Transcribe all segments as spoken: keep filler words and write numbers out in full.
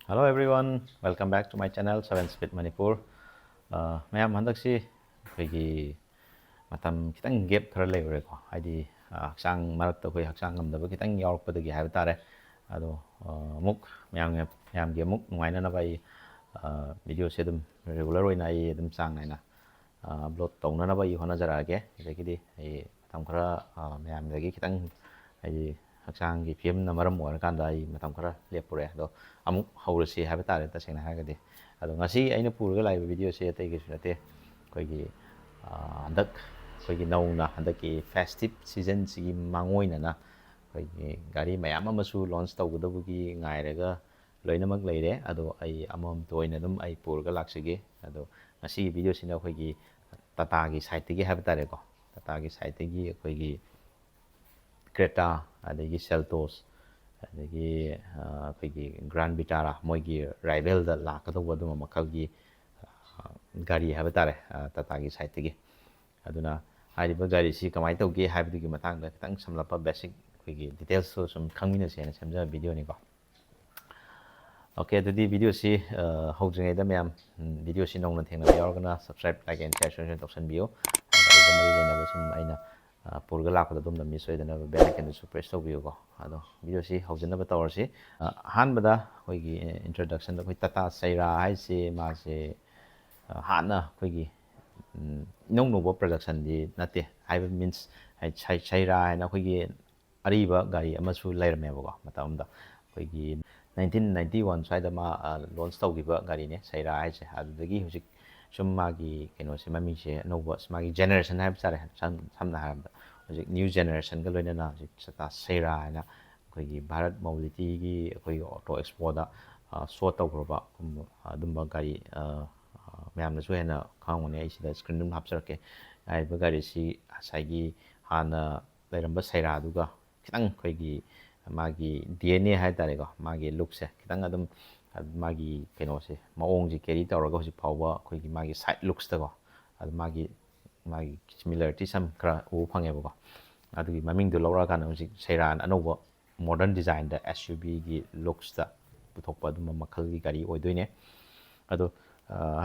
Hello everyone, welcome back to my channel seven Speed Manipur. ꯑ, ꯃꯌꯥꯝ, ꯍꯟꯗꯛꯁꯤ ꯑꯩꯈꯣꯏꯒꯤ ꯃꯇꯝ ꯈꯤꯇꯪ gap ꯈꯔ ꯂꯩꯔꯨꯔꯦꯀꯣ, ꯍꯥꯏꯗꯤ ꯑ, ꯍꯛꯆꯥꯡ ꯃꯔꯛꯇ ꯑꯩꯈꯣꯏ ꯍꯛꯆꯥꯡ ꯉꯝꯗꯕ ꯈꯤꯇꯪ ꯌꯥꯎꯔꯛꯄꯗꯒꯤ ꯍꯥꯏꯕ ꯇꯥꯔꯦ꯫ ꯑꯗꯣ ꯑ, ꯑꯃꯨꯛ ꯃꯌꯥꯝꯒꯤ ꯃꯌꯥꯝꯒꯤ ꯑꯃꯨꯛ ꯅꯨꯡꯉꯥꯏꯅꯅꯕ ꯑꯩ ꯚꯤꯗꯤꯑꯣꯁꯦ ꯑꯗꯨꯝ regular ꯑꯣꯏꯅ ꯑꯩ ꯑꯗꯨꯝ ꯆꯥꯡ ꯅꯥꯏꯅ ꯑꯞꯂꯣꯗ ꯇꯧꯅꯅꯕ ꯑꯩ ꯍꯣꯠꯅꯖꯔꯛꯑꯒꯦ꯫ ꯑꯗꯒꯤꯗꯤ ꯑꯩ ꯃꯇꯝ ꯈꯔ ꯑ, ꯃꯌꯥꯝꯗꯒꯤ ꯈꯤꯇꯪ ꯍꯥꯏꯗꯤ ꯍꯛꯆꯥꯡꯒꯤ ꯐꯤꯕꯝꯅ ꯃꯔꯝ ꯑꯣꯏꯔꯀꯥꯟꯗ ꯑꯩ ꯃꯇꯝ ꯈꯔ ꯂꯦꯞꯄꯨꯔꯦ꯫ ꯑꯗꯣ ꯑꯃꯨꯛ ꯍꯧꯔꯁꯤ ꯍꯥꯏꯕ ꯇꯥꯔꯦ, ꯇꯁꯦꯡꯅ ꯍꯥꯏꯔꯒꯗꯤ꯫ ꯑꯗꯣ ꯉꯁꯤ ꯑꯩꯅ ꯄꯨꯔꯒ ꯂꯥꯛꯏꯕ ꯚꯤꯗꯤꯑꯣꯁꯦ ꯑꯇꯩ ꯀꯩꯁꯨ ꯅꯠꯇꯦ, ꯑꯩꯈꯣꯏꯒꯤ ꯑ, ꯍꯟꯗꯛ ꯑꯩꯈꯣꯏꯒꯤ ꯅꯧꯅ ꯍꯟꯗꯛꯀꯤ festive seasonꯁꯤꯒꯤ ꯃꯥꯡꯑꯣꯏꯅꯅ ꯑꯩꯈꯣꯏꯒꯤ ꯒꯥꯔꯤ ꯃꯌꯥꯝ ꯑꯃꯁꯨ launch ꯇꯧꯒꯗꯕꯒꯤ ꯉꯥꯏꯔꯒ ꯂꯣꯏꯅꯃꯛ ꯂꯩꯔꯦ꯫ ꯑꯗꯣ ꯑꯩ ꯑꯃꯃꯝꯇ ꯑꯣꯏꯅ ꯑꯗꯨꯝ ꯑꯩ ꯄꯨꯔꯒ ꯂꯥꯛꯆꯒꯦ꯫ ꯑꯗꯣ ꯉꯁꯤꯒꯤ ꯚꯤꯗꯤꯑꯣꯁꯤꯅ ꯑꯩꯈꯣꯏꯒꯤ ꯇꯥꯇꯥꯒꯤ ꯁꯥꯏꯠꯇꯒꯤ ꯍꯥꯏꯕ ꯇꯥꯔꯦꯀꯣ, ꯇꯥꯇꯥꯒꯤ ꯁꯥꯏꯠꯇꯒꯤ ꯑꯩꯈꯣꯏꯒꯤ Creta, ꯑꯗꯒꯤ Seltos, ꯑꯗꯒꯤ ꯑ, ꯑꯩꯈꯣꯏꯒꯤ Grand Vitara, ꯃꯣꯏꯒꯤ rivalꯗ ꯂꯥꯛꯀꯗꯧꯕ ꯑꯗꯨꯝꯕ ꯃꯈꯜꯒꯤ ꯑ, ꯒꯥꯔꯤ ꯍꯥꯏꯕ ꯇꯥꯔꯦ, ꯑ, ꯇꯥꯇꯥꯒꯤ ꯁꯥꯏꯠꯇꯒꯤ꯫ ꯑꯗꯨꯅ ꯍꯥꯏꯔꯤꯕ ꯒꯥꯔꯤꯁꯤ ꯀꯃꯥꯏꯅ ꯇꯧꯒꯦ ꯍꯥꯏꯕꯗꯨꯒꯤ ꯃꯇꯥꯡꯗ ꯈꯤꯇꯪ ꯁꯝꯂꯞꯄ basic ꯑꯩꯈꯣꯏꯒꯤ detailsꯇꯣ ꯁꯨꯝ ꯈꯪꯃꯤꯟꯅꯁꯦꯅ ꯁꯦꯝꯖꯕ ꯚꯤꯗꯤꯑꯣꯅꯤꯀꯣ꯫ OK, ꯑꯗꯨꯗꯤ ꯚꯤꯗꯤꯑꯣꯁꯤ ꯑ, ꯍꯧꯗ꯭ꯔꯤꯉꯩꯗ ꯃꯌꯥꯝ, ꯎꯝ, ꯚꯤꯗꯤꯑꯣꯁꯤ ꯅꯧꯅ ꯊꯦꯡꯅꯕ ꯌꯥꯎꯔꯒꯅ subscribe, like and share ꯁꯣꯏꯗꯅ ꯇꯧꯁꯟꯕꯤꯌꯨ꯫ ꯑꯗꯨꯒ ꯃꯔꯤ ꯂꯩꯅꯕ ꯁꯨꯝ ꯑꯩꯅ ꯑ, ꯄꯨꯔꯒ ꯂꯥꯛꯄꯗ ꯑꯗꯨꯝ ꯅꯝꯕꯤ ꯁꯣꯏꯗꯅꯕ bell iconꯗꯨꯁꯨ press ꯇꯧꯕꯤꯌꯨꯀꯣ꯫ ꯑꯗꯣ ꯚꯤꯗꯤꯑꯣꯁꯤ ꯍꯧꯖꯅꯕ ꯇꯧꯔꯁꯤ꯫ ꯑ, ꯑꯍꯥꯟꯕꯗ ꯑꯩꯈꯣꯏꯒꯤ introductionꯗ ꯑꯩꯈꯣꯏ ꯇꯥꯇꯥ ꯁꯩꯔꯥ ꯍꯥꯏꯁꯦ ꯃꯥꯁꯦ ꯑ, ꯍꯥꯟꯅ ꯑꯩꯈꯣꯏꯒꯤ ꯎꯝ, ꯏꯅꯧ ꯅꯧꯕ productionꯗꯤ ꯅꯠꯇꯦ꯫ ꯍꯥꯏꯕ means ꯍꯥꯏ-, ꯁꯩ-, ꯁꯩꯔꯥ ꯍꯥꯏꯅ ꯑꯩꯈꯣꯏꯒꯤ ꯑꯔꯤꯕ ꯒꯥꯔꯤ ꯑꯃꯁꯨ ꯂꯩꯔꯝꯃꯦꯕꯀꯣ, ꯃꯇꯝ ꯑꯃꯗ꯫ ꯑꯩꯈꯣꯏꯒꯤ nineteen ninety one ꯁ꯭ꯋꯥꯏꯗ ꯃꯥ ꯑ, launch ꯇꯧꯈꯤꯕ ꯒꯥꯔꯤꯅꯦ ꯁꯩꯔꯥ ꯍꯥꯏꯁꯦ꯫ ꯑꯗꯨꯗꯒꯤ ꯍꯧꯖꯤꯛ ꯁꯨꯝ ꯃꯥꯒꯤ ꯀꯩꯅꯣꯁꯦ, ꯃꯃꯤꯡꯁꯦ ꯑꯅꯧꯕ, ꯃꯥꯒꯤ generation ꯍꯥꯏꯕ ꯇꯥꯔꯦ, ꯁꯝ-, ꯁꯝꯅ ꯍꯥꯏꯔꯕꯗ ꯍꯧꯖꯤꯛ new generationꯒ ꯂꯣꯏꯅꯅ ꯍꯧꯖꯤꯛ ꯇꯥꯇꯥ ꯁꯩꯔꯥ ꯍꯥꯏꯅ ꯑꯩꯈꯣꯏꯒꯤ ꯚꯥꯔꯠ ꯃꯣꯕꯤꯂꯤꯇꯤꯒꯤ ꯑꯩꯈꯣꯏꯒꯤ ꯑꯣꯇꯣ ꯑꯦꯛꯁꯄꯣꯗ ꯁꯣ ꯇꯧꯈ꯭ꯔꯕ ꯑꯗꯨꯝꯕ ꯒꯥꯔꯤ ꯑ, ꯑ, ꯃꯌꯥꯝꯅꯁꯨ ꯍꯦꯟꯅ ꯈꯪꯉꯝꯒꯅꯤ꯫ ꯑꯩ ꯁꯤꯗ screen ꯑꯗꯨꯝ ꯍꯥꯞꯆꯔꯛꯀꯦ꯫ ꯍꯥꯏꯔꯤꯕ ꯒꯥꯔꯤꯁꯤ ꯉꯁꯥꯏꯒꯤ ꯍꯥꯟꯅ ꯂꯩꯔꯝꯕ ꯁꯩꯔꯥꯗꯨꯒ ꯈꯤꯇꯪ ꯑꯩꯈꯣꯏꯒꯤ ꯃꯥꯒꯤ DNA ꯍꯥꯏ ꯇꯥꯔꯦꯀꯣ, ꯃꯥꯒꯤ lookꯁꯦ ꯈꯤꯇꯪ ꯑꯗꯨꯝ ꯃꯥꯒꯤ ꯀꯩꯅꯣꯁꯦ, ꯃꯑꯣꯡꯁꯦ carry ꯇꯧꯔꯒ ꯍꯧꯖꯤꯛ ꯐꯥꯎꯕ ꯑꯩꯈꯣꯏꯒꯤ ꯃꯥꯒꯤ side looksꯇꯀꯣ, ꯑꯗꯨ ꯃꯥꯒꯤ ꯃꯥꯒꯤ similarity ꯁꯝ ꯈꯔ ꯎꯕ ꯐꯪꯉꯦꯕꯀꯣ꯫ ꯑꯗꯨꯒꯤ ꯃꯃꯤꯡꯗꯨ ꯂꯧꯔꯛꯑꯀꯥꯟꯗ ꯍꯧꯖꯤꯛ ꯁꯩꯔꯥꯅ ꯑꯅꯧꯕ modern designꯗ SUVꯒꯤ looksꯇ ꯄꯨꯊꯣꯛꯄ ꯑꯗꯨꯝꯕ ꯃꯈꯜꯒꯤ ꯒꯥꯔꯤ ꯑꯣꯏꯗꯣꯏꯅꯦ꯫ ꯑꯗꯣ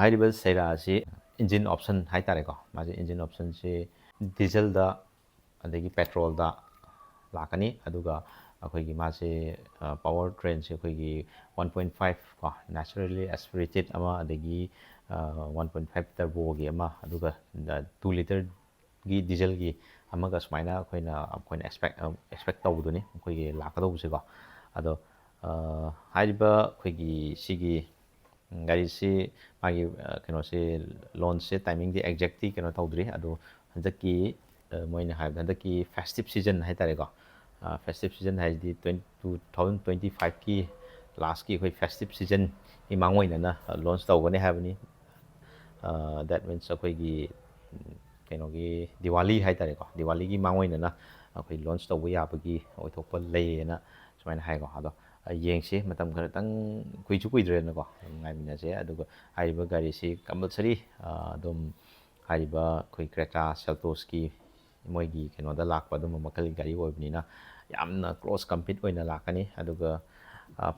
ꯍꯥꯏꯔꯤꯕ Sierra ꯑꯁꯤ engine option ꯍꯥꯏꯇꯥꯔꯦꯀꯣ, ꯃꯥꯁꯦ engine option ꯁꯤ diesel ꯗ ꯑꯗꯒꯤ petrol ꯗ ꯂꯥꯛꯀꯅꯤ꯫ ꯑꯗꯨꯒ ꯑꯩꯈꯣꯏꯒꯤ ꯃꯥꯁꯦ power train ꯁꯦ ꯑꯩꯈꯣꯏꯒꯤ one point five ꯀꯣ, naturally aspirated ꯑꯃ, ꯑꯗꯒꯤ one point five turbo ꯒꯤ ꯑꯃ, ꯑꯗꯨꯒ two litre ꯒꯤ diesel ꯒꯤ ꯑꯃꯒ ꯁꯨꯃꯥꯏꯅ ꯑꯩꯈꯣꯏꯅ ꯑꯩꯈꯣꯏꯅ expect expect ꯇꯧꯕꯗꯨꯅꯤ ꯑꯩꯈꯣꯏꯒꯤ ꯂꯥꯛꯀꯗꯧꯕꯁꯦꯀꯣ꯫ ꯑꯗꯣ ꯍꯥꯏꯔꯤꯕ ꯑꯩꯈꯣꯏꯒꯤ ꯁꯤꯒꯤ ꯒꯥꯔꯤꯁꯤ ꯃꯥꯒꯤ ꯀꯩꯅꯣꯁꯤ, launch ꯁꯦ timing ꯗꯤ exact ꯇꯤ ꯀꯩꯅꯣ ꯇꯧꯗ꯭ꯔꯤ꯫ ꯑꯗꯣ ꯍꯟꯗꯛꯀꯤ ꯃꯣꯏꯅ ꯍꯥꯏꯕꯗ ꯍꯟꯗꯛꯀꯤ festive season ꯍꯥꯏꯇꯥꯔꯦꯀꯣ, festive season ꯍꯥꯏꯁꯤꯗꯤ twenty two thousand twenty five ꯀꯤ last ꯀꯤ ꯑꯩꯈꯣꯏ festive season ꯒꯤ ꯃꯥꯡꯑꯣꯏꯅꯅ launch ꯇꯧꯒꯅꯤ ꯍꯥꯏꯕꯅꯤ꯫ That means ꯑꯩꯈꯣꯏꯒꯤ ꯀꯩꯅꯣꯒꯤ Diwali ꯍꯥꯏꯇꯥꯔꯦꯀꯣ, Diwali ꯒꯤ ꯃꯥꯡꯑꯣꯏꯅꯅ ꯑꯩꯈꯣꯏ launch ꯇꯧꯕ ꯌꯥꯕꯒꯤ ꯑꯣꯏꯊꯣꯛꯄ ꯂꯩꯌꯦꯅ ꯁꯨꯃꯥꯏꯅ ꯍꯥꯏꯀꯣ꯫ ꯑꯗꯣ ꯌꯦꯡꯁꯤ, ꯃꯇꯝ ꯈꯔꯇꯪ ꯀꯨꯏꯁꯨ ꯀꯨꯏꯗ꯭ꯔꯦꯅꯀꯣ, ꯑꯗꯨꯝ ꯉꯥꯏꯃꯤꯟꯅꯁꯦ꯫ ꯑꯗꯨꯒ ꯍꯥꯏꯔꯤꯕ ꯒꯥꯔꯤꯁꯤ compulsory ꯑꯗꯨꯝ ꯍꯥꯏꯔꯤꯕ ꯑꯩꯈꯣꯏ Creta Seltos ꯀꯤ ꯃꯣꯏꯒꯤ ꯀꯩꯅꯣꯗ ꯂꯥꯛꯄ ꯑꯗꯨꯝꯕ ꯃꯈꯜꯒꯤ ꯒꯥꯔꯤ ꯑꯣꯏꯕꯅꯤꯅ ꯌꯥꯝꯅ close compete ꯑꯣꯏꯅ ꯂꯥꯛꯀꯅꯤ꯫ ꯑꯗꯨꯒ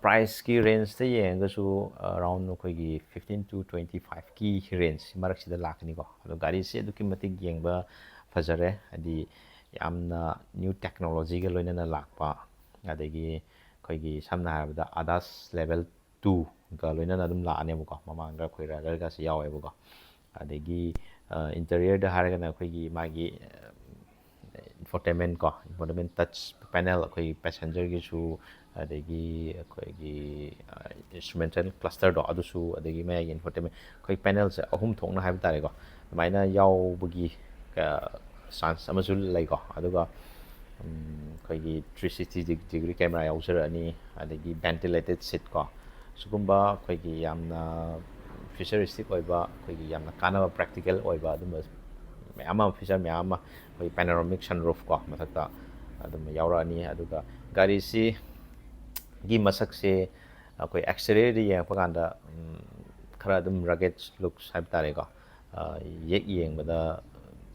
price ꯀꯤ range ꯇ ꯌꯦꯡꯉꯒꯁꯨ around ꯑꯩꯈꯣꯏꯒꯤ fifteen to twenty five ꯀꯤ range ꯃꯔꯛꯁꯤꯗ ꯂꯥꯛꯀꯅꯤꯀꯣ꯫ ꯑꯗꯣ ꯒꯥꯔꯤꯁꯦ ꯑꯗꯨꯛꯀꯤ ꯃꯇꯤꯛ ꯌꯦꯡꯕ ꯐꯖꯔꯦ, ꯍꯥꯏꯗꯤ ꯌꯥꯝꯅ new technology ꯒ ꯂꯣꯏꯅꯅ ꯂꯥꯛꯄ, ꯑꯗꯒꯤ ꯑꯩꯈꯣꯏꯒꯤ ꯁꯝꯅ ꯍꯥꯏꯔꯕꯗ ADAS level two ꯒ ꯂꯣꯏꯅꯅ ꯑꯗꯨꯝ ꯂꯥꯛꯑꯅꯦꯕꯀꯣ꯫ ꯃꯃꯥꯡꯗ ꯑꯩꯈꯣꯏ rider ꯒꯁꯤ ꯌꯥꯎꯋꯦꯕꯀꯣ꯫ ꯑꯗꯒꯤ interior ꯗ ꯍꯥꯏꯔꯒꯅ ꯑꯩꯈꯣꯏꯒꯤ ꯃꯥꯒꯤ infotainment ꯀꯣ, infotainment touch panel, ꯑꯩꯈꯣꯏꯒꯤ passenger ꯒꯤꯁꯨ, ꯑꯗꯒꯤ ꯑꯩꯈꯣꯏꯒꯤ instrumental cluster ꯗꯣ ꯑꯗꯨꯁꯨ, ꯑꯗꯒꯤ ꯃꯌꯥꯏꯒꯤ infotainment, ꯑꯩꯈꯣꯏ panel ꯁꯦ ꯑꯍꯨꯝ ꯊꯣꯛꯅ ꯍꯥꯏꯕ ꯇꯥꯔꯦꯀꯣ, ꯑꯗꯨꯃꯥꯏꯅ ꯌꯥꯎꯕꯒꯤ chance ꯑꯃꯁꯨ ꯂꯩꯀꯣ꯫ ꯑꯗꯨꯒ ꯑꯩꯈꯣꯏꯒꯤ three sixty degree camera ꯌꯥꯎꯖꯔꯛꯑꯅꯤ, ꯑꯗꯒꯤ ventilated seat ꯀꯣ, ꯁꯤꯒꯨꯝꯕ ꯑꯩꯈꯣꯏꯒꯤ ꯌꯥꯝꯅ futuristic ꯑꯣꯏꯕ, ꯑꯩꯈꯣꯏꯒꯤ ꯌꯥꯝꯅ ꯀꯥꯟꯅꯕ practical ꯑꯣꯏꯕ ꯑꯗꯨꯝꯕ ꯃꯌꯥꯝ ꯑꯃ, feature ꯃꯌꯥꯝ ꯑꯃ, ꯑꯩꯈꯣꯏ panoramic sunroof ꯀꯣ ꯃꯊꯛꯇ ꯑꯗꯨꯝ ꯌꯥꯎꯔꯛꯑꯅꯤ꯫ ꯑꯗꯨꯒ ꯒꯥꯔꯤꯁꯤꯒꯤ ꯃꯁꯛꯁꯦ ꯑꯩꯈꯣꯏ exterior ꯗ ꯌꯦꯡꯉꯛꯄ ꯀꯥꯟꯗ ꯈꯔ ꯑꯗꯨꯝ rugged looks ꯍꯥꯏꯕ ꯇꯥꯔꯦꯀꯣ, ꯌꯦꯛ ꯌꯦꯡꯕꯗ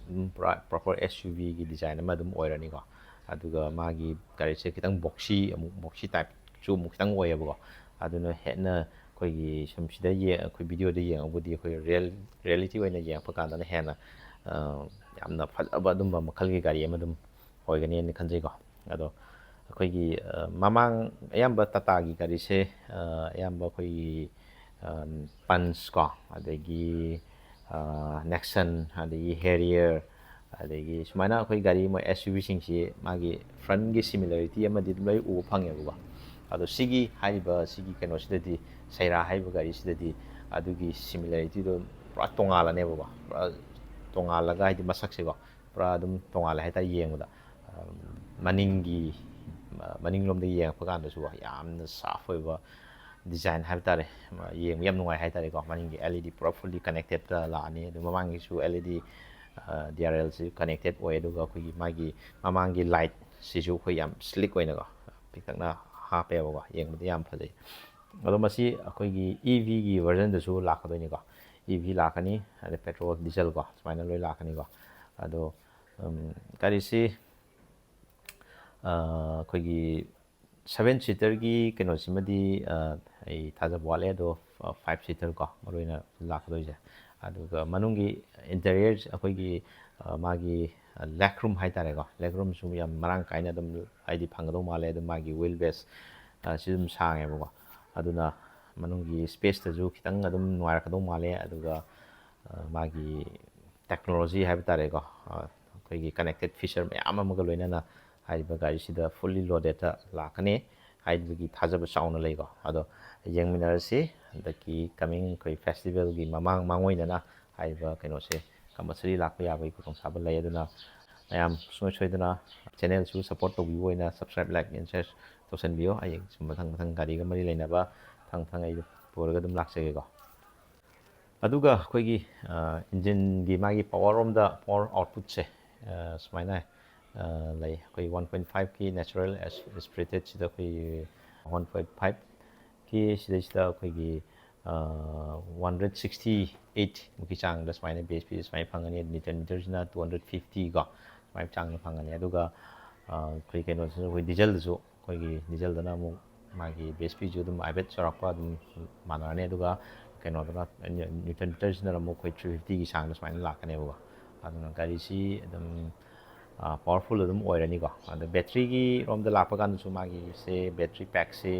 ꯑꯗꯨꯝ ꯄꯨꯔꯥ proper SUV ꯒꯤ design ꯑꯃ ꯑꯗꯨꯝ ꯑꯣꯏꯔꯅꯤꯀꯣ꯫ ꯑꯗꯨꯒ ꯃꯥꯒꯤ ꯒꯥꯔꯤꯁꯦ ꯈꯤꯇꯪ boxy, ꯑꯃꯨꯛ boxy type ꯁꯨ ꯑꯃꯨꯛ ꯈꯤꯇꯪ ꯑꯣꯏꯌꯦꯕꯀꯣ꯫ ꯑꯗꯨꯅ ꯍꯦꯟꯅ ꯑꯩꯈꯣꯏꯒꯤ ꯁꯨꯝ ꯁꯤꯗ ꯌꯦꯡ-, ꯑꯩꯈꯣꯏ videoꯗ ꯌꯦꯡꯉꯕꯨꯗꯤ ꯑꯩꯈꯣꯏ real, reality ꯑꯣꯏꯅ ꯌꯦꯡꯉꯛꯄ ꯀꯥꯟꯗꯅ ꯍꯦꯟꯅ, ꯑ, ꯌꯥꯝꯅ ꯐꯖꯕ ꯑꯗꯨꯝꯕ ꯃꯈꯜꯒꯤ ꯒꯥꯔꯤ ꯑꯃ ꯑꯗꯨꯝ ꯑꯣꯏꯒꯅꯤꯅ ꯈꯟꯖꯩꯀꯣ꯫ ꯑꯗꯣ ꯑꯩꯈꯣꯏꯒꯤ, ꯑ, ꯃꯃꯥꯡ ꯑꯌꯥꯝꯕ ꯇꯥꯇꯥꯒꯤ ꯒꯥꯔꯤꯁꯦ, ꯑ, ꯑꯌꯥꯝꯕ ꯑꯩꯈꯣꯏꯒꯤ, ꯑ, Punch ꯀꯣ, ꯑꯗꯒꯤ, ꯑ, Nexon, ꯑꯗꯒꯤ Harrier, ꯑꯗꯒꯤ ꯁꯨꯃꯥꯏꯅ ꯑꯩꯈꯣꯏ ꯒꯥꯔꯤ ꯃꯣꯏ SUVꯁꯤꯡꯁꯤ ꯃꯥꯒꯤ frontꯀꯤ similarity ꯑꯃꯗꯤ ꯑꯗꯨꯝ ꯂꯣꯏ ꯎꯕ ꯐꯪꯉꯦꯕꯀꯣ꯫ ꯑꯗꯣ ꯁꯤꯒꯤ ꯍꯥꯏꯔꯤꯕ ꯁꯤꯒꯤ ꯀꯩꯅꯣꯁꯤꯗꯗꯤ, Sierra ꯍꯥꯏꯔꯤꯕ ꯒꯥꯔꯤꯁꯤꯗꯗꯤ ꯑꯗꯨꯒꯤ similarityꯗꯣ ꯄꯨꯔꯥ ꯇꯣꯉꯥꯜꯂꯅꯦꯕꯀꯣ꯫ ꯄꯨꯔꯥ ꯇꯣꯉꯥꯜꯂꯒ ꯍꯥꯏꯗꯤ ꯃꯁꯛꯁꯦꯀꯣ ꯄꯨꯔꯥ ꯑꯗꯨꯝ ꯇꯣꯉꯥꯜꯂꯦ ꯍꯥꯏꯇꯥꯔꯦ ꯌꯦꯡꯕꯗ꯫ ꯑ, ꯃꯅꯤꯡꯒꯤ, ꯑ, ꯃꯅꯤꯡꯂꯣꯝꯗ ꯌꯦꯡꯉꯛꯄ ꯀꯥꯟꯗꯁꯨ ꯌꯥꯝꯅ soft ꯑꯣꯏꯕ design ꯍꯥꯏꯕ ꯇꯥꯔꯦ꯫ ꯑꯃ ꯌꯦꯡꯕ ꯌꯥꯝ ꯅꯨꯡꯉꯥꯏ ꯍꯥꯏ ꯇꯥꯔꯦꯀꯣ꯫ ꯃꯅꯤꯡꯒꯤ LED ꯄꯨꯔꯥ fully connectedꯇ ꯂꯥꯛꯑꯅꯤ꯫ ꯑꯗꯨ ꯃꯃꯥꯡꯒꯤꯁꯨ LED, ꯑ, DRLꯁꯤ connected ꯑꯣꯏ꯫ ꯑꯗꯨꯒ ꯑꯩꯈꯣꯏꯒꯤ ꯃꯥꯒꯤ ꯃꯃꯥꯡꯒꯤ lightꯁꯤꯁꯨ ꯑꯩꯈꯣꯏ ꯌꯥꯝ sleek ꯑꯣꯏꯅꯀꯣ ꯄꯤꯛꯇꯛꯅ ꯍꯥꯞꯄꯦꯕꯀꯣ꯫ ꯌꯦꯡꯕꯗ ꯌꯥꯝ ꯐꯖꯩ꯫ ꯑꯗꯣ ꯃꯁꯤ ꯑꯩꯈꯣꯏꯒꯤ EVꯒꯤ versionꯗꯁꯨ ꯂꯥꯛꯀꯗꯣꯏꯅꯤꯀꯣ꯫ EV ꯂꯥꯛꯀꯅꯤ, ꯑꯗꯩ petrol, diesel ꯀꯣ, ꯁꯨꯃꯥꯏꯅ ꯂꯣꯏ ꯂꯥꯛꯀꯅꯤꯀꯣ꯫ ꯑꯗꯣ, ꯎꯝ, ꯒꯥꯔꯤꯁꯤ, ꯑ, ꯑꯩꯈꯣꯏꯒꯤ seven seaterꯒꯤ ꯀꯩꯅꯣꯁꯤꯃꯗꯤ, ꯑ, ꯑꯩ ꯊꯥꯖꯕ ꯋꯥꯠꯂꯦ꯫ ꯑꯗꯣ, ꯑ, five seater ꯀꯣ, ꯃꯔꯨ ꯑꯣꯏꯅ ꯂꯥꯛꯀꯗꯣꯏꯁꯦ꯫ ꯑꯗꯨꯒ ꯃꯅꯨꯡꯒꯤ interior ꯑꯩꯈꯣꯏꯒꯤ, ꯑ, ꯃꯥꯒꯤ, ꯑ, legroom ꯍꯥꯏ ꯇꯥꯔꯦꯀꯣ, legroomꯁꯨ ꯌꯥꯝ ꯃꯔꯥꯡ ꯀꯥꯏꯅ ꯑꯗꯨꯝ ꯍꯥꯏꯗꯤ ꯐꯪꯒꯗꯧ ꯃꯥꯜꯂꯦ꯫ ꯑꯗꯨꯝ ꯃꯥꯒꯤ wheel base, ꯑ, ꯁꯤ ꯑꯗꯨꯝ ꯁꯥꯡꯉꯦꯕꯀꯣ꯫ ꯑꯗꯨꯅ ꯃꯅꯨꯡꯒꯤ spaceꯇꯁꯨ ꯈꯤꯇꯪ ꯑꯗꯨꯝ ꯅꯨꯡꯉꯥꯏꯔꯛꯀꯗꯧ ꯃꯥꯜꯂꯦ꯫ ꯑꯗꯨꯒ, ꯑ, ꯃꯥꯒꯤ technology ꯍꯥꯏꯕ ꯇꯥꯔꯦꯀꯣ, ꯑ, ꯑꯩꯈꯣꯏꯒꯤ connected feature ꯃꯌꯥꯝ ꯑꯃꯒ ꯂꯣꯏꯅꯅ ꯍꯥꯏꯔꯤꯕ ꯒꯥꯔꯤꯁꯤꯗ fully loadedꯇ ꯂꯥꯛꯀꯅꯤ ꯍꯥꯏꯕꯒꯤ ꯊꯥꯖꯕ ꯆꯥꯎꯅ ꯂꯩꯀꯣ꯫ ꯑꯗꯣ ꯌꯦꯡꯃꯤꯟꯅꯔꯁꯤ꯫ ꯍꯟꯗꯛꯀꯤ coming ꯑꯩꯈꯣꯏ festivalꯒꯤ ꯃꯃꯥꯡ ꯃꯥꯡꯑꯣꯏꯅꯅ ꯍꯥꯏꯔꯤꯕ ꯀꯩꯅꯣꯁꯦ compulsory ꯂꯥꯛꯄ ꯌꯥꯕꯒꯤ ꯈꯨꯗꯣꯡꯆꯥꯕ ꯂꯩ꯫ ꯑꯗꯨꯅ ꯃꯌꯥꯝ ꯁꯨꯡꯁꯣꯏ ꯁꯣꯏꯗꯅ channelꯁꯨ support ꯇꯧꯕꯤꯕ ꯑꯣꯏꯅ subscribe, like and share ꯇꯧꯁꯟꯕꯤꯌꯨ꯫ ꯑꯩ ꯁꯨꯝ ꯃꯊꯪ ꯃꯊꯪ ꯒꯥꯔꯤꯒ ꯃꯔꯤ ꯂꯩꯅꯕ ꯃꯊꯪ ꯃꯊꯪ ꯑꯩ ꯄꯨꯔꯒ ꯑꯗꯨꯝ ꯂꯥꯛꯆꯒꯦꯀꯣ꯫ ꯑꯗꯨꯒ ꯑꯩꯈꯣꯏꯒꯤ, ꯑ, engineꯒꯤ ꯃꯥꯒꯤ power ꯔꯣꯝꯗ power outputꯁꯦ, ꯑ, ꯁꯨꯃꯥꯏꯅ, ꯑ, ꯂꯩ꯫ ꯑꯩꯈꯣꯏ one point fiveꯀꯤ natural as-, aspiratedꯁꯤꯗ ꯑꯩꯈꯣꯏ one point fiveꯀꯤ ꯁꯤꯗꯩꯁꯤꯗ ꯑꯩꯈꯣꯏꯒꯤ, ꯑ, one hundred sixty eight ꯃꯨꯛꯀꯤ ꯆꯥꯡꯗ ꯁꯨꯃꯥꯏꯅ BHP ꯁꯨꯃꯥꯏꯅ ꯐꯪꯒꯅꯤ꯫ Newton meterꯁꯤꯅ two hundred fifty ꯀꯣ, ꯁꯨꯃꯥꯏꯅ ꯆꯥꯡꯗ ꯐꯪꯒꯅꯤ꯫ ꯑꯗꯨꯒ, ꯑ, ꯑꯩꯈꯣꯏ ꯀꯩꯅꯣꯁꯤꯁꯨ ꯑꯩꯈꯣꯏ dieselꯗꯁꯨ, ꯑꯩꯈꯣꯏꯒꯤ dieselꯗꯅ ꯑꯃꯨꯛ ꯃꯥꯒꯤ ꯕꯤ ꯑꯦꯁ ꯄꯤꯁꯨ ꯑꯗꯨꯝ ꯍꯥꯏꯐꯦꯠ ꯆꯥꯎꯔꯥꯛꯄ ꯑꯗꯨꯝ ꯃꯥꯟꯅꯔꯅꯤ꯫ ꯑꯗꯨꯒ ꯀꯩꯅꯣꯗꯨꯅ, ꯅ꯭ꯌꯨꯇꯟ ꯃꯤꯇꯔꯁꯤꯅ ꯑꯃꯨꯛ ꯑꯩꯈꯣꯏ ꯊ꯭ꯔꯤ ꯐꯤꯐꯇꯤꯒꯤ ꯆꯥꯡꯗ ꯁꯨꯃꯥꯏꯅ ꯂꯥꯛꯀꯅꯦꯕꯀꯣ꯫ ꯑꯗꯨꯅ ꯒꯥꯔꯤꯁꯤ ꯑꯗꯨꯝ ꯄꯥꯋꯔꯐꯨꯜ ꯑꯗꯨꯝ ꯑꯣꯏꯔꯅꯤꯀꯣ꯫ ꯑꯗ ꯕꯦꯇ꯭ꯔꯤꯒꯤ ꯔꯣꯝꯗ ꯂꯥꯛꯄ ꯀꯥꯟꯗꯁꯨ ꯃꯥꯒꯤꯁꯦ ꯕꯦꯇ꯭ꯔꯤ ꯄꯦꯛꯁꯦ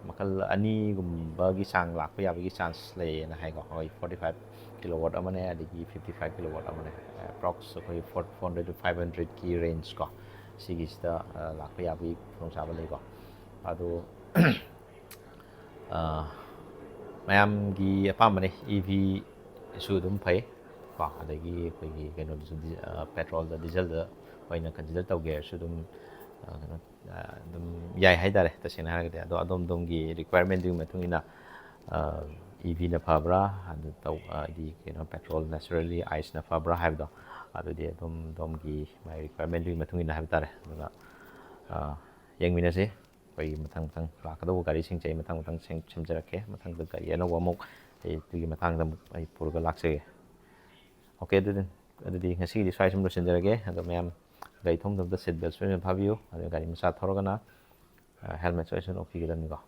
ꯃꯈꯜ ꯑꯅꯤꯒꯨꯝꯕꯒꯤ ꯆꯥꯡ ꯂꯥꯛꯄ ꯌꯥꯕꯒꯤ ꯆꯥꯟꯁ ꯂꯩꯌꯦꯅ ꯍꯥꯏꯀꯣ꯫ ꯑꯩꯈꯣꯏ ꯐꯣꯔꯇꯤ ꯐꯥꯏꯚ ꯀꯤꯂꯣ ꯋꯥꯠ ꯑꯃꯅꯦ, ꯑꯗꯒꯤ ꯐꯤꯐꯇꯤ ꯐꯥꯏꯚ ꯀꯤꯂꯣ ꯋꯥꯠ ꯑꯃꯅꯦ, ꯑꯦꯄ꯭ꯔꯣꯛꯁ ꯑꯩꯈꯣꯏ ꯐꯣꯔ ꯍꯟꯗ꯭ꯔꯦꯗ ꯇꯨ ꯐꯥꯏꯚ ꯍꯟꯗ꯭ꯔꯦꯗꯀꯤ ꯔꯦꯟꯖꯀꯣ, ꯁꯤꯒꯤꯁꯤꯗ ꯂꯥꯛꯄ ꯌꯥꯕꯒꯤ ꯈꯨꯗꯣꯡꯆꯥꯕ ꯂꯩꯀꯣ꯫ ꯑꯗꯣ ꯃꯌꯥꯝꯒꯤ ꯑꯄꯥꯝꯕꯅꯤ꯫ ꯏ ꯚꯤꯁꯨ ꯑꯗꯨꯝ ꯐꯩ ꯀꯣ꯫ ꯑꯗꯒꯤ ꯑꯩꯈꯣꯏꯒꯤ ꯀꯩꯅꯣꯗꯁꯨ, ꯄꯦꯇ꯭ꯔꯣꯜꯗ, ꯗꯤꯖꯜꯗ ꯑꯣꯏꯅ ꯀꯟꯁꯤꯗꯔ ꯇꯧꯒꯦ ꯍꯥꯏꯔꯁꯨ ꯑꯗꯨꯝ ꯀꯩꯅꯣ ꯑꯗꯨꯝ ꯌꯥꯏ ꯍꯥꯏꯇꯥꯔꯦ꯫ ꯇꯁꯦꯡꯅ ꯍꯥꯏꯔꯒꯗꯤ ꯑꯗꯣ ꯑꯗꯣꯝ ꯑꯗꯣꯝꯒꯤ ꯔꯤꯀ꯭ꯋꯥꯏꯔꯃꯦꯟꯗꯨꯒꯤ ꯃꯇꯨꯡ ꯏꯟꯅ ꯏ ꯚꯤꯅ ꯐꯕ꯭ꯔꯥ, ꯑꯗꯨ ꯇꯧ ꯍꯥꯏꯗꯤ ꯀꯩꯅꯣ ꯄꯦꯇ꯭ꯔꯣꯜ, ꯅꯦꯆꯔꯦꯜꯂꯤ ꯑꯥꯏꯁꯅ ꯐꯕ꯭ꯔꯥ ꯍꯥꯏꯕꯗꯣ, ꯑꯗꯨꯗꯤ ꯑꯗꯨꯝ ꯑꯗꯣꯝꯒꯤ ꯃꯥꯏ ꯔꯤꯀ꯭ꯋꯥꯏꯔꯃꯦꯟꯗꯨꯒꯤ ꯃꯇꯨꯡ ꯏꯟꯅ ꯍꯥꯏꯕ ꯇꯥꯔꯦ꯫ ꯑꯗꯨꯅ ꯌꯦꯡꯃꯤꯟꯅꯁꯤ꯫ ꯑꯩꯈꯣꯏꯒꯤ ꯃꯊꯪ ꯃꯊꯪ ꯂꯥꯛꯀꯗꯧꯕ ꯒꯥꯔꯤꯁꯤꯡꯁꯦ ꯑꯩ ꯃꯊꯪ ꯃꯊꯪ ꯁꯦꯝ-, ꯁꯦꯝꯖꯔꯛꯀꯦ꯫ ꯃꯊꯪꯗ ꯒꯥꯔꯤ ꯑꯅꯧꯕ ꯑꯃꯨꯛ ꯑꯩ ꯑꯗꯨꯒꯤ ꯃꯇꯥꯡꯗ ꯑꯃꯨꯛ ꯑꯩ ꯄꯨꯔꯒ ꯂꯥꯛꯆꯒꯦ꯫ ꯑꯣꯀꯦ, ꯑꯗꯨꯗꯤ, ꯑꯗꯨꯗꯤ ꯉꯁꯤꯒꯤꯗꯤ ꯁ꯭ꯋꯥꯏ ꯁꯨꯝ ꯂꯣꯏꯁꯤꯟꯖꯔꯒꯦ꯫ ꯑꯗꯣ ꯃꯌꯥꯝ ꯒꯥꯔꯤ ꯊꯧꯕ ꯃꯇꯝꯗ ꯁꯤꯠ ꯕꯦꯜ ꯁꯣꯏꯗꯅ ꯐꯥꯕꯤꯌꯨ꯫ ꯑꯗꯨꯒ ꯒꯥꯔꯤ ꯃꯆꯥ ꯊꯧꯔꯒꯅ ꯍꯦꯜꯃꯦꯠ ꯁꯣꯏꯗꯅ ꯎꯞꯄꯤꯒꯗꯕꯅꯤꯀꯣ꯫